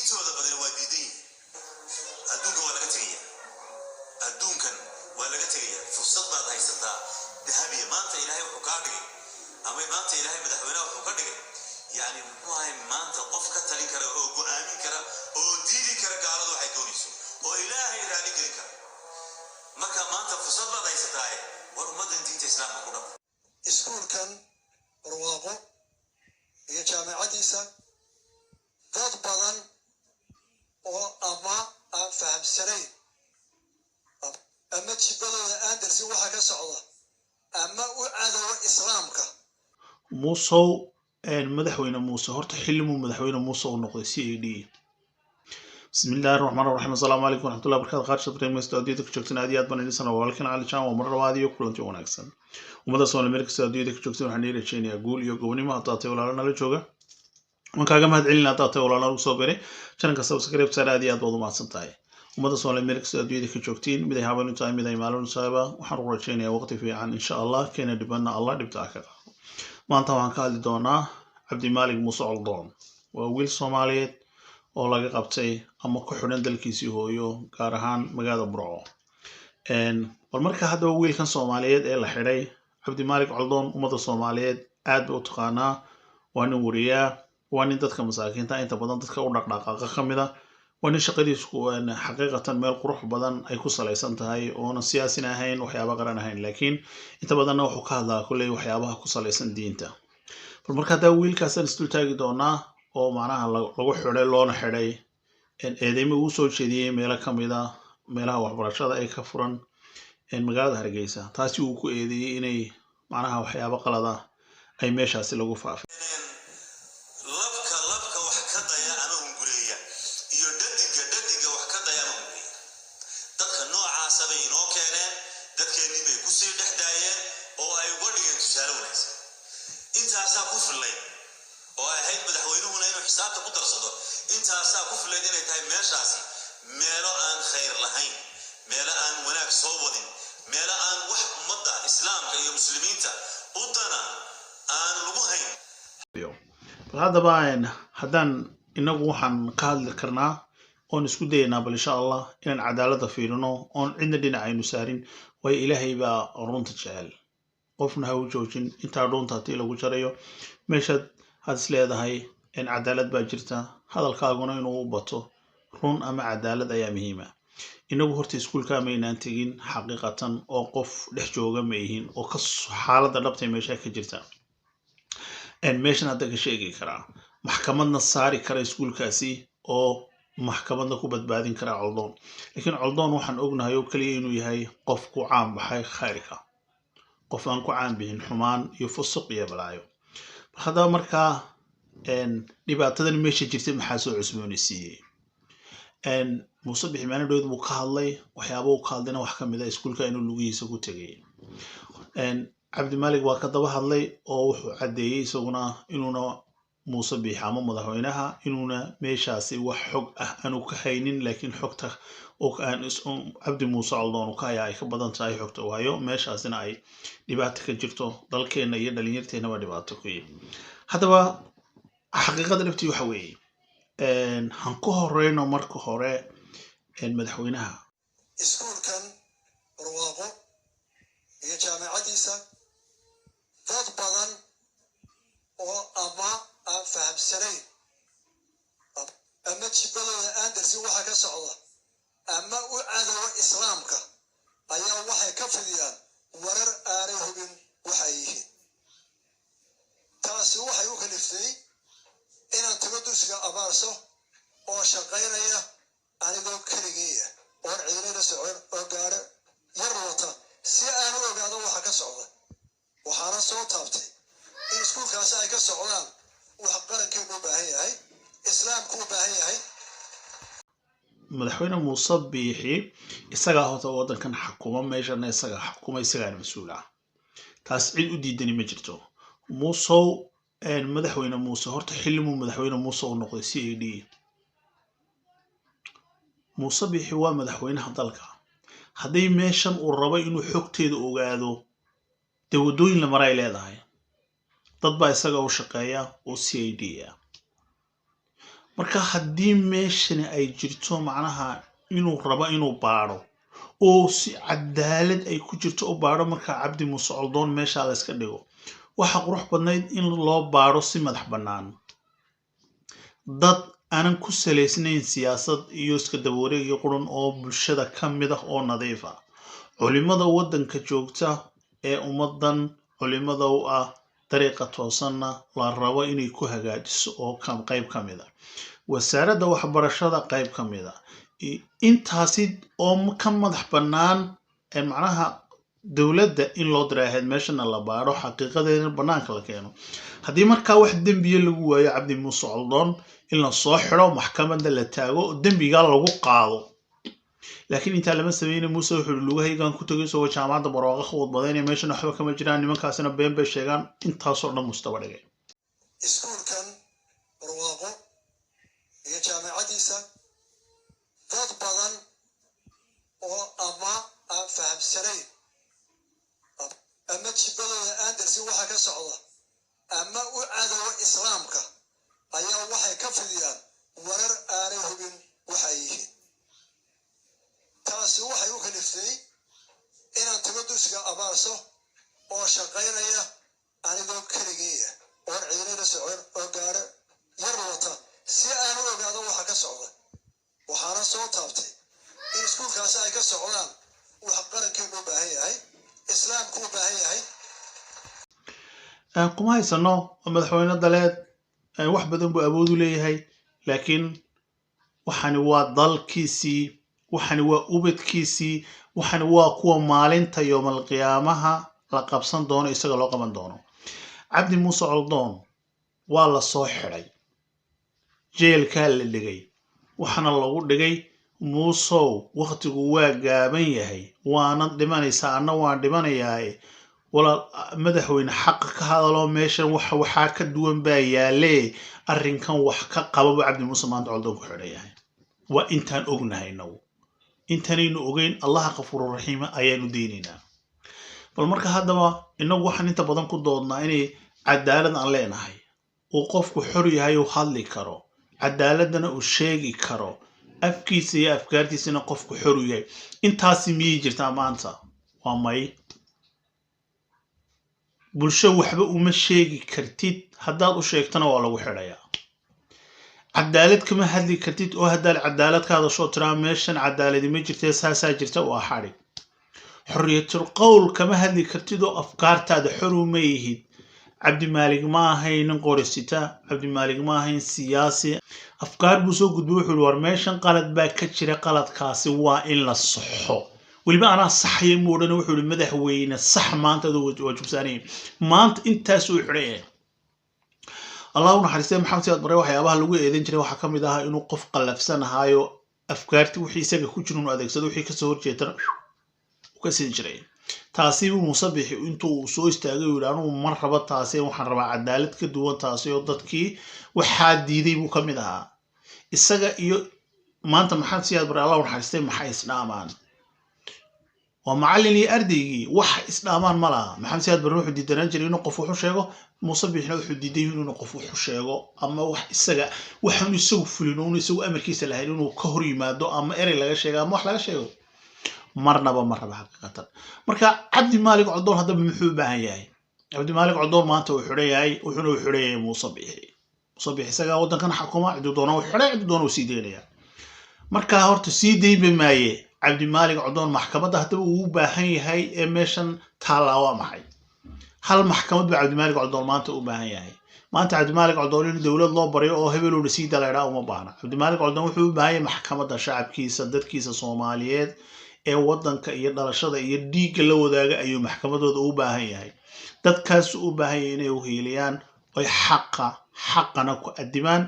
Intooda badan waa diidan yihiin. Adduunkan waa laga tegaya, adduunkan waa laga tegaya. Fursad baad haysataa dahabiya. Maanta Ilaahay wuxuu kaa dhigay, ama maanta Ilaahay madaxweynaha wuxuu ka dhigay, yani muxuu ahay, maanta qof ka talin kara oo go'aamin kara oo diidi kara gaaladu waxay doonayso oo Ilaahay raali gelin kara. Marka maanta fursad baad haysataaye, war ummaddan diinta Islaamka ku dhaq. Iskuulkan Barwaaqo iyo jaamacaddiisa dad badan oo ama aan fahamsanayn ama jibadooda aan darsin waxa ka socda ama u cadowa Islaamka. Muusow, madaxweyne Muuse, horta xillimuu madaxweyne Muuse u noqday CID? Bismillahi raxmaan raxiim. Assalaamu calaykum waraxmatullahi barakatu. Qaar shadreemaysto adduunyada ka joogtan, aad iyo aad baan idin sana. Walaalkan Cali Jaan waa mar labaad iyo kulanti wanaagsan. Ummadda Soomaali meel kasta adduunyada ka joogtan waxaan ii rajeynayaa guul iyo gobonimo. Haddaad tahay walaalo nala jooga, waan kaaga mahad celina. Haddaad tahay walaalo nagu soo biray channelka, subscribe saar, aad iyo aad baad u mahadsan tahay. Ummadda Soomaali meel kasta adduunyada ka joogtiin, mid ay habeen u tahay, mid ay maalin u tahayba, waxaan ugu rajeynayaa waqti fiican insha Allah. Keena dhibanna Allah dhibta ha ka qaado. Maanta waxaan ka hadli doonaa Cabdimaalik Muuse Coldoon. Waa wiil Soomaaliyeed oo laga qabtay ama ku xidhan dalkiisii hooyo, gaar ahaan magaalada Burco. Bal marka haddaba wiilkan Soomaaliyeed ee la xidhay, Cabdimaalik Coldoon, ummadda Soomaaliyeed aad bay u taqaanaa. Waa nin wariyaa, waa nin dadka masaakiinta inta badan dadka u dhaqdhaqaaqa ka mid a, waa nin shaqadiisu xaqiiqatan meel qurux badan ay ku salaysan tahay, oona siyaasina ahayn, waxyaaba qaran ahayn, laakiin inta badanna wuxuu ka hadlaa kolley waxyaabaha ku salaysan diinta. Bal marka haddaba wiilkaasaan isdul taagi doonaa oo macnaha lagu xidhay, loona xidhay eedeymo uu soo jeediyey meelo ka mid a meelaha waxbarashada ee ka furan magaalada Hargeysa, taasi uu ku eedeeyey inay macnaha waxyaabo qalada ay meeshaasi lagu faafay. Labka labka wax ka daya ama hungureeya iyo dhadiga dhadiga wax ka daya ama hungureeya, dadka noocaasa bay inoo keeneen. Dadkeennii bay kusii dhex daayeen oo ay uga dhigeen tusaale wanaagsan. Intaasaa ku fillayd oo ay ahayd madaxweynuhuna inuu xisaabta ku darsado. Intaasaa ku fillayd inay tahay meeshaasi meelo aan khayr lahayn, meelo aan wanaag soo wadin, meelo aan wax ummadda Islaamka iyo Muslimiinta u dana aan lagu hayn. Bal haddaba haddaan inagu waxaan ka hadli karnaa oon isku dayaynaa, bal insha Allah inaan cadaaladda fiirino oon cidna dhinac aynu saarin, waayo Ilaahay baa runta jecel. Qofna ha u joojin intaa dhuunta haddii lagu jarayo. Meeshaad had is leedahay cadaalad baa jirta, hadalkaaguna inuu u bato run ama cadaalad ayaa muhiima. Inagu horta iskuulka maynaan tegin xaqiiqatan, oo qof dhex jooga ma ihin oo ka xaaladda dhabtay meesha ka jirta meeshan hadda ka sheegi karaa, maxkamadna saari kara iskuulkaasi oo maxkamadna ku badbaadin karaa Coldoon. Laakiin Coldoon waxaan ognahay oo keliya inuu yahay qof ku caan baxay khayrka, qof aan ku caan bixin xumaan iyo fusuq iyo balaayo. Bal haddaba markaa dhibaatadan meesha jirtay maxaa soo cusboonaysiiyey? Muuse Bixi maalin dhoweed buu ka hadlay. Waxyaaba uu ka hadlayna wax ka mid a iskuulka inuu lugihiisa ku tegay. Cabdimaalik waa ka daba hadlay oo wuxuu caddeeyey isaguna inuuna Muuse Biixi ama madaxweynaha inuuna meeshaasi wax xog ah aanu ka haynin, laakiin xogta oo aan Cabdi Muuse Coldoon uu ka hayaa ay ka badan tahay xogta uu hayo, meeshaasina ay dhibaato ka jirto, dalkeena iyo dhalinyarteena waa dhibaato ku yihi. Haddaba xaqiiqada dhabtii waxa weeye, han ku horeyno marka hore madaxweynaha. Iskuulkan Barwaaqo iyo jaamacaddiisa dad badan oo ama aan fahamsanayn ama jibadooda aan darsin waxa ka socda ama u cadowa Islaamka ayaa waxay ka fidiyaan warar aanay hubin waxay yihiin. Taasi waxay u kaliftay inaan tago dugsiga Abaarso oo shaqaynaya anigoo keligeeya oon ciidana socon oo gaaro yar wata, si aan u ogaado waxa ka socda. Waxaana soo taabtay in iskuulkaasi ay ka socdaan wax qarankeenu u baahan yahay, Islaamku u baahan yahay. Madaxweyne Muuse Biixi isagaa horta waddankan xakuma, meeshana isagaa xakuma, isagaana mas-uul ah. Taas cid u diidani ma jirto. Muusow, madaxweyne Muuse, horta xillimuu madaxweyne Muuse u noqday CID? Muuse Biixi waa madaxweynaha dalka. Hadday meeshan uu rabo inuu xogteeda ogaado, dee waddooyin la maray leedahay. Dad baa isaga u shaqeeya oo CID ah. Marka haddii meeshani ay jirto macnaha inuu rabo inuu baadho oo si cadaalad ay ku jirto u baadho, marka Cabdi Muuse Coldoon meeshaa la iska dhigo, waxa qurux badnayd in loo baadho si madax bannaan, dad aanan ku salaysnayn siyaasad iyo iska dabawareeg iyo qurun, oo bulshada ka mid ah oo nadiif ah, culimada waddanka joogta ee ummaddan culimada u ah, dariiqa toosanna la rabo inay ku hagaajiso, oo qayb ka mid ah wasaaradda waxbarashada, qayb ka mid ah intaasi oo ka madax bannaan macnaha dowladda in loo diray ahayd, meeshana la baadho, xaqiiqadeena bannaanka la keeno. Haddii markaa wax dembiye lagu waayo Cabdi Muuse Coldoon, in la soo xidho, maxkamadda la taago, dembigaa lagu qaado. Laakiin intaa lama sameyna. Muuse wuxuu yihi lugahaygaan ku tegay isagoo jaamacadda Barwaaqo ka wadbadaynaya, meeshana waxba kama jiraan, nimankaasina been bay sheegaan, intaasoo dhan mustaba dhigay. Iskuulkan Barwaaqo iyo jaamacaddiisa dad badan oo ama aan fahamsanayn ama jibbadooda aan darsin waxa ka socda ama u cadowa Islaamka ayaa waxay ka fidiyaan warar aanay hubin waxay yihiin. Taasi waxay u kaliftay inaan tago dugsiga Abaarso oo shaqaynaya anigoo keligeeya oon cidina la socon oo gaaro yar wata, si aan u ogaado waxa ka socda. Waxaana soo taabtay in iskuulkaasi ay ka socdaan wax qarankeenu u baahan yahay, Islaamku u baahan yahay. Kuma haysano, waa madaxweyne daleed, wax badan buu awood u leeyahay, laakiin waxani waa dalkiisii, waxani waa ubadkiisii, waxani waa kuwa maalinta yoomal qiyaamaha la qabsan doono, isaga loo qaban doono. Cabdi Muuse Coldoon waa la soo xidhay, jeelkaa la dhigay, waxaana lagu dhigay: Muusow, wakhtigu waa gaaban yahay, waanad dhimanaysaa, anna waan dhimanayaaye, walaal madaxweyne, xaqa ka hadaloo meeshan wax waxaa ka duwan baa yaalee, arrinkan wax ka qaba buu Cabdi Muuse maanta Coldoon ku xidhan yahay. Waa intaan ognahay inagu, intaanaynu ogeyn Allaha Kafuururaxiima ayaanu deynaynaa. Bal marka haddaba inagu waxaan inta badan ku doodnaa inay cadaalad aan leenahay, uu qofku xor yahay, uu hadli karo, cadaaladana uu sheegi karo, afkiisa iyo afkaartiisana qofku xor u yahay. Intaasi miyay jirtaa maanta? Waa may. Bulsho waxba uma sheegi kartid, haddaad u sheegtana waa lagu xidhayaa. Cadaalad kama hadli kartid, oo haddaad cadaalad ka hadasho tiraa meeshan cadaaladi ma jirtee saasaa jirta, waa xadhig. Xorriyatul qowl kama hadli kartid oo afkaartaada xor uma yihid. Cabdimaalig ma ahayn nin qorisita, Cabdimaalig ma ahayn siyaasi, afkaar buu soo gudbay. Wuxuu yihi: war meeshan qalad baa ka jira, qaladkaasi waa in la saxo, weliba anaa saxaya mu odhan. Wuxuu yihi: madaxweyne, sax maanta aduu waa jubsaanaya. Maanta intaasuu xidhan yahay. Allah u naxariistay Maxamed Siyaad Barre, waxyaabaha lagu eedeyn jiray waxaa ka mid ahaa inuu qof qallafsan ahaayo, afkaarti wixii isaga ku jira inuu adeegsado, wixii kasoo horjeetana uu ka siin jiray. Taasi buu Muuse Bixi intuu uu soo istaagay uu yidhi: anugu ma rabo taasi, waxaan rabaa cadaalad ka duwan taasi. Oo dadkii waxaa diiday buu ka mid ahaa. Isaga iyo maanta Maxamed Siyaad Barre, Allah u naxariistay, maxay isdhaamaan? Waa macallin iyo ardaygii, wax isdhaamaan ma laha. Maxamed Siyaad Barre wuxuu diidanaan jiray inuu qof wuxu sheego, Muuse Bixina wuxuu diiday inuu qof wuxu sheego ama wax isaga waxaanu isagu fulin oonu isagu amarkiisa lahayn inuu ka hor yimaado ama erey laga sheego ama wax laga sheego marnaba ma raba xaqiiqatan. Marka Cabdi Maalik Coldoon haddaba muxuu u baahan yahay? Cabdi Maalik Coldoon maanta uu xidhan yahay, wuxuuna u xidhan yahay Muuse Bixi. Muuse Bixi isagaa waddankan xakuma, ciduu doona uu xidhay, ciduu doona uu sii daynaya. Marka horta sii daynba maaye Cabdimaalig Coldoon. Maxkamadda haddaba uu u baahan yahay ee meeshan taallaa waa maxay? Hal maxkamad baa Cabdimaalig Coldoon maanta u baahan yahay. Maanta Cabdimaalig Coldoon in dowlad loo baryo oo hebeluuna sii daleedhaa uma baahna. Cabdimaalig Coldoon wuxuu u baahan yahay maxkamadda shacabkiisa, dadkiisa Soomaaliyeed ee waddanka iyo dhalashada iyo dhiigga la wadaaga ayuu maxkamadooda u baahan yahay. Dadkaasu u baahan yahay inay uhiiliyaan oy xaqa xaqana ku adimaan,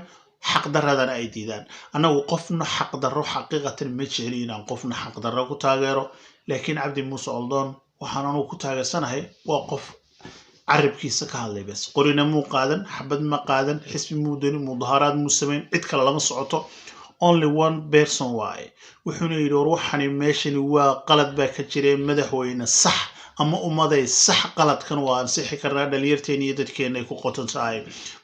xaqdaradana ay diidaan. Annagu qofna xaqdarro xaqiiqatan ma jecli inaan qofna xaqdarro ku taageero, laakiin Cabdi Muuse Coldoon waxaan anugu ku taageersanahay waa qof carabkiisa ka hadlay bes. Qorina muu qaadan, xabad ma qaadan, xisbi muu donin, mudaharaad muu samayn, cid kale lama socoto, only one person waaye. Wuxuuna yidhi: war waxani meeshani waa qalad baa ka jira, madaxweyne sax ama ummaday sax, qaladkan waa ansixi karnaa, dhalinyarteena iyo dadkeena ay ku qoton tahay,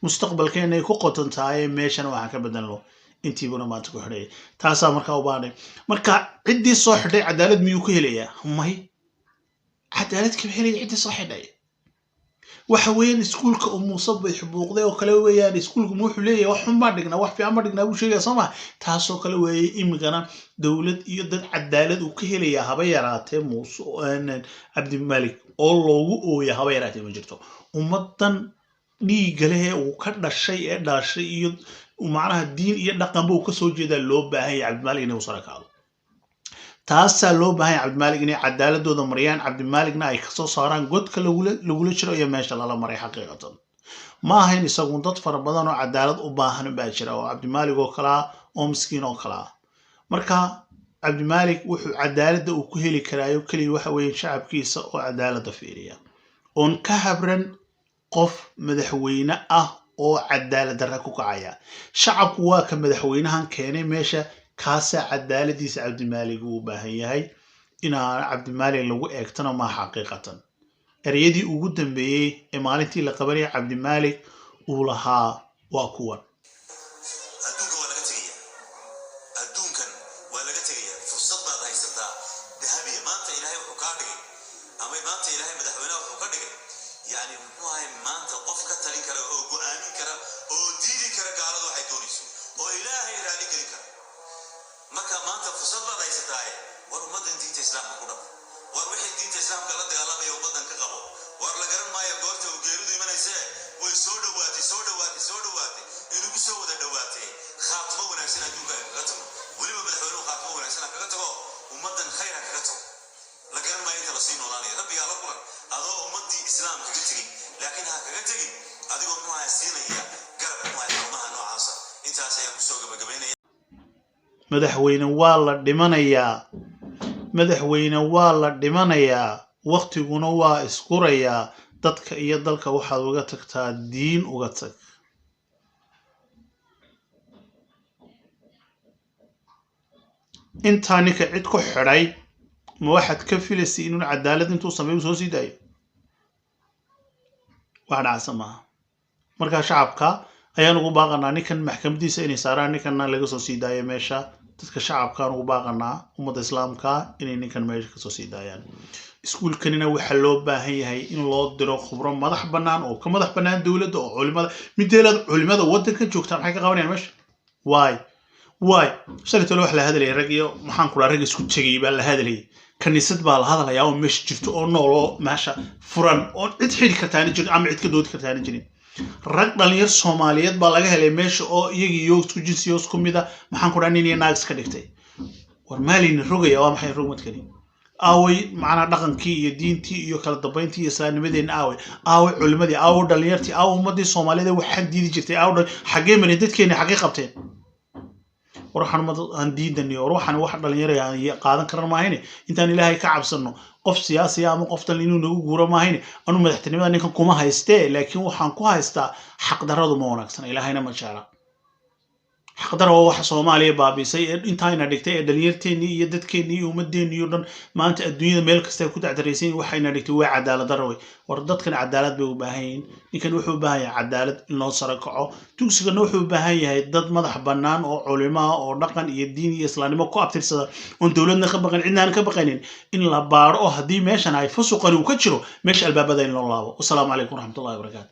mustaqbalkeena ay ku qoton tahay, meeshan waxaan ka bedelno. Intiibuna maanta ku xidhaya. Taasaa markaa u baahnay. Marka ciddii soo xidhay cadaalad miyuu ku helayaa? May, cadaalad kama helaya ciddii soo xidhay. Waxa weeyaan iskuulka uu Muuse buuqday oo kale weeyaan. Iskuulku wuxuu leeyahay wax xun baan dhignaa, wax fiican baan dhignaa buu sheegaya, soo ma? Taasoo kale weeye. Imikana dowlad iyo dad cadaalad uu ka helayaa haba yaraatee Muuse Cabdimalik oo loogu ooya haba yaraatee ma jirto. Ummaddan dhiigga leh ee uu ka dhashay ee dhaashay iyo macnaha diin iyo dhaqanba uu kasoo jeedaa loo baahan yahay Cabdimalik inay u sara kacdo. Taasaa loo baahan yahay Cabdimalik inay cadaaladooda mariyaan, Cabdimalikna ay kasoo saaraan godka lagula jiro iyo meesha lala maray. Xaqiiqatan ma ahayn isagun, dad fara badan oo cadaalad u baahan baa jira oo Cabdimalik oo kalaa oo miskiin oo kalaa. Marka Cabdimalik wuxuu cadaaladda uu ku heli karaayo keliya waxa weeye shacabkiisa oo cadaaladda fiiriya, oon ka habran qof madaxweyne ah oo cadaalad darra ku kacaya. Shacabku waa ka madaxweynahan keenay meesha, kaasaa cadaaladiisa Cabdimaalik uu u baahan yahay. Inaan Cabdimaalik lagu eegtana maa. Xaqiiqatan ereyadii ugu dambeeyey ee maalintii la qabanaya Cabdimaalik uu lahaa waa kuwan. Adduunka waa laga tegaya, adduunkan waa laga tegaya. Fursad baad haysataa dahabiya. Maanta Ilaahay wuxuu kaa dhigay, ama maanta Ilaahay madaxweynaha wuxuu ka dhigay, yani muxuu ahay, maanta qof ka talin kara oo go'aamin kara oo diidi kara gaaladu waxay doonayso oo Ilaahay raali gelin kara. Marka maanta fursad baad haysataaye, war ummaddan diinta Islaamka ku dhaq, war wixii diinta Islaamka la dagaalamaya ummaddan ka qabo. War la garan maayo goorta uu geeridu imanaysee. Way soo dhowaatay, soo dhowaatay, soo dhowaatay, inugu soo wada dhowaatay. Khaatimo wanaagsan adduunka aynu kaga tagno. Weliba madaxweynuhu khaatimo wanaagsan ha kaga tago, ummaddan khayr ha kaga tago. La garan maayo inta lasii noolaanaya. Rabbigaa la kulan adoo ummaddii Islaam kaga tegin, laakiin ha kaga tegin adigoo muxuu ahay siinaya garab muxuu ahay xarumaha noocaasa. Intaas ayaan kusoo gabagabaynaya. Madaxweyne, waa la dhimanayaa. Madaxweyne, waa la dhimanayaa, waktiguna waa iskurayaa. Dadka iyo dalka waxaad uga tagtaa diin uga tag. Intaa ninka cid ku xidhay, ma waxaad ka filaysay inuu cadaalad intuu sameeyo soo sii daayo? Wax dhacsa maaha. Markaa shacabka ayaan ugu baaqanaa ninkan maxkamadiisa inay saaraan, ninkanna laga soo sii daayo meesha. Dadka shacabkaan ugu baaqanaa, ummadda Islaamka, inay ninkan meesha kasoo sii daayaan. Iskuulkanina waxaa loo baahan yahay in loo diro khubro madax bannaan oo ka madax bannaan dowladda oo culimada mideelaad. Culimada waddanka joogtaa maxay ka qabanayaan meesha? Waay waay, shalay tole wax la hadlayay rag iyo maxaan ku dhaha, rag isku tegay baa la hadlayay. Kaniisad baa la hadlayaa oo meesha jirto oo nool oo meesha furan oo cid xidhi kartaana jirin ama cid ka doodi kartaana jirin. Rag dhalinyar Soomaaliyeed baa laga helay meesha oo iyagii iyo isku jinsi iyo isku mid a, maxaan ku dhaha, nin iyo naag iska dhigtay. War maalayna rogaya, waa maxay rogmadkani? Aaway macnaa dhaqankii iyo diintii iyo kala dambayntii iyo islaamnimadeenna? Aaway, aaway culimadii, aaway dhalinyartii, aaway ummadii Soomaaliyeed ee waxaan diidi jirtay? Aaway xaggee marin dadkeeni? Xaggee qabteen? War waxaan ummad aan diidani, war waxaan wax dhalinyaraya aan qaadan karan maahayne. Intaan Ilaahay ka cabsano, qof siyaasiya ama qof dan inuu nagu guuro maahayne. Anu madaxtinimada ninkan kuma haystee, laakiin waxaan ku haystaa xaqdarradu ma wanaagsana, Ilaahayna ma jecla. Xaqdarra waa waxa Soomaaliya baabiisay ee intaayna dhigtay ee dhalinyarteennii iyo dadkeennii iyo ummadeennii oo dhan maanta adduunyada meel kasta ay ku dacdaraysan yihiin. Waxayna dhigtay waa cadaalad darro wey. War dadkan cadaalad bay u baahan yihiin. Ninkan wuxuu u baahan yahay cadaalad in loo saro kaco. Dugsigana wuxuu u baahan yahay dad madax bannaan oo culimo ah oo dhaqan iyo diin iyo islaamnimo ku abtirsada, oon dowladna ka baqan, cidna aan ka baqanin, in la baaro oo haddii meeshan ay fusuqani uu ka jiro meesha albaabada in loo laabo. Wasalaamu calaykum waraxmatullahi wabarakaatu.